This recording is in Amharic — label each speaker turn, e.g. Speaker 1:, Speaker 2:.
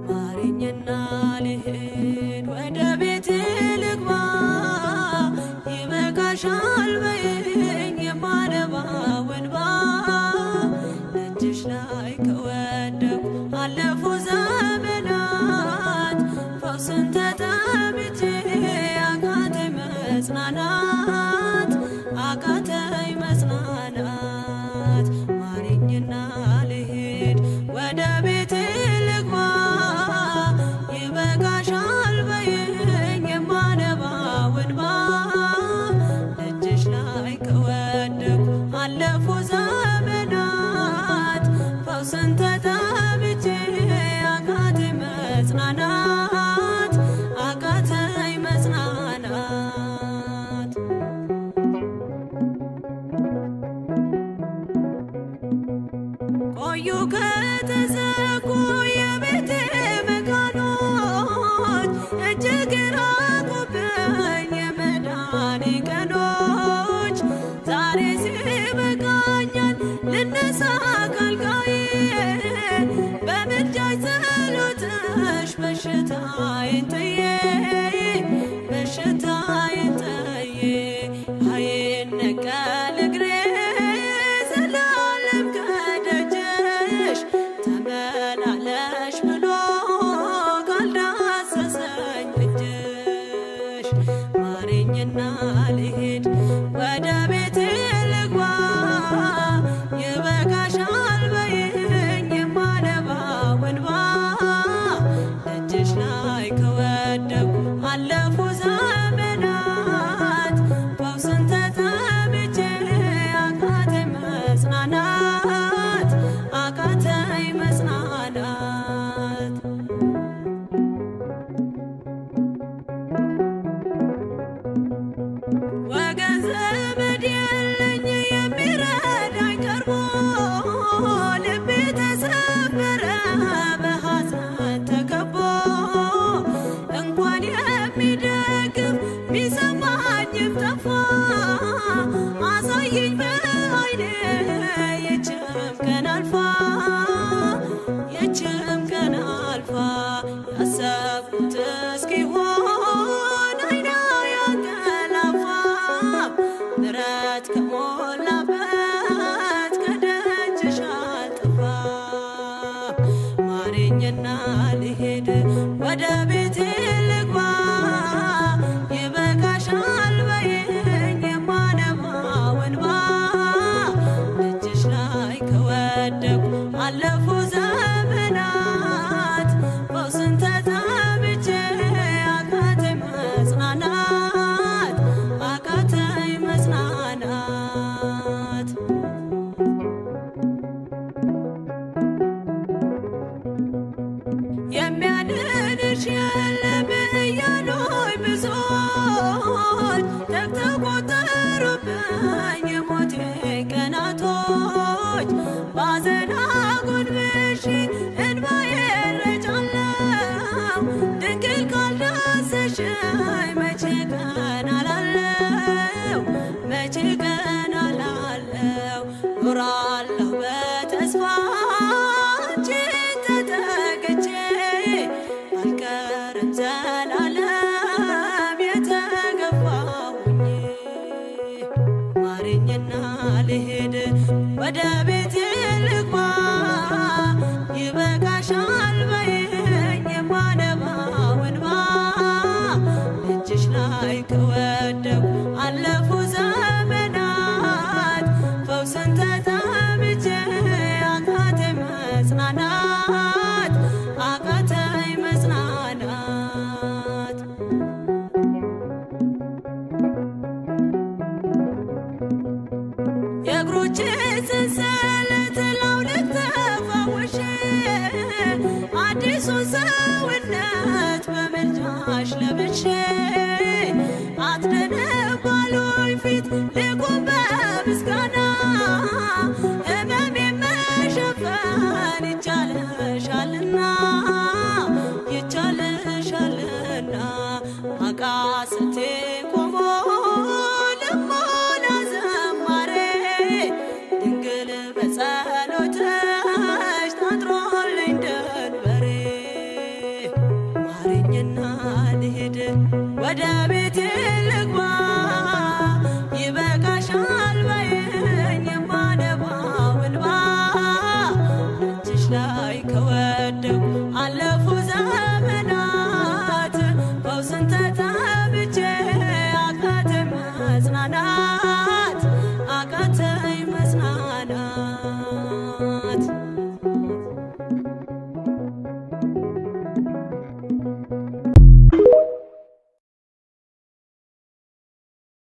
Speaker 1: ማረኝና ልሂድ ወደ ቤቴ ልግባ፣ ይበቃሻል በይኝ የማነባው እንባ። እጅሽ ላይ ከወደኩ አለፉ ዘመናት፣ ፈውስን ተጠምቼ አቃተኝ መጽናናት፣ አቃተኝ መጽናናት። ማረኝና ልሂድ ወደ ቤቴ ልግባ፣ ይበቃሻል በይኝ የማነባው እንባ። እጅሽ ላይ ከወደኩ አለፉ ዘመናት፣ ፈውስን ተጠምቼ አቃተኝ መጽናናት፣ አቃተኝ መጽናናት። ቆዩ ከተዘጉ የቤቴ መካኖች፣ እጅግ ራቁብኝ የመዳኔ ቀኖች። ዛሬ ሲበቃኛል ልነሳ ካልጋዬ፣ በምልጃሽ ጸሎትሽ በሽታዬን ጥዬ፣ በሽታዬን ጥዬ። አይነቀል እግሬ ዘላለም ከደጅሽ፣ ተመላለሽ ብሎ ካልዳሰሰኝ እጅሽ። ማረኝና ልሂድ ወደ ቤቴ ልግባ፣ ይበቃሻል በይኝ የማነባው እንባ። እጅሽ ላይ ከወደኩ አለፉ ዘመናት፣ ፈውስን ተጠምቼ አቃተኝ መጽናናት፣ አቃተኝ መጽናናት። ወገን ዘመድ የለኝ የሚረዳኝ ቀርቦ፣ ልቤ ተሰበረ በሐዘን ተከቦ። እንኳን የሚደግፍ ሚሰማኝም ጠፋ፣ አሳየኝ በዓይኔ ይችም ቀን አልፋ፣ ይችም ቀን አልፋ። ያሰብኩት እስኪሆን አይና ያንቀላፋ፣ ምሕረት ከሞላበት ከደጅሽ አልጠፋም። ማረኝና ልሂድ ወደ ቤቴ ልግባ፣ ይበቃሻል በይኝ የማነባው እንባ። እጅሽ ላይ ከወደኩ አለፉ ዘመናት፣ ፈውስን ተጠምቼ አቃተኝ መጽናናት፣ አቃተኝ መጽናናት። የሚያድንሽ የለም እያሉኝ ብዙዎች፣ ተግተው ቆጠሩብኝ የሞቴ ቀናቶች። ባዘን አጎንብሼ እንባዬን ረጫለሁ፣ ድንግል ካልዳሰሽኝ መቼ ቀን አላለው፣ መቼ ቀን አላለው። ኖራለሁ በተስፋ አንቺን ተጠግቼ፣ አልቀርም ዘላለም የተገፋሁኝ። ማረኝና ልሂድ ወደ ቤቴ ልግባ፣ ይበቃሻል በይኝ የማነባው እንባ። እጅሽ ላይ ከወደኩ አለፉ ዘመናት፣ ፈውስን ተጠምቼ አቃተኝ መጽናናት፣ አቃተኝ መጽናናት። የእግሮቼ ሰንሰለት ላውልቅ ተፈውሼ፣ አዲሱን ሰውነት በምልጃሽ ለብሼ። አትድንም ባሉኝ ፊት ልቁም በምስጋና፣ ሕመሜን መሸፈን ይቻልሻልና፣ ይቻልሻልና። አቃስቴ ቆሞ ልሞላ ዘማሬ፣ በጸሎትሽ ታጥሮልኝ ድንበሬ። ማረኝና ልሂድ ወደ ቤቴ ልግባ፣ ይበቃሻል በይኝ የማነባው እንባ። እጅሽ ላይ ከወደኩ አለፉ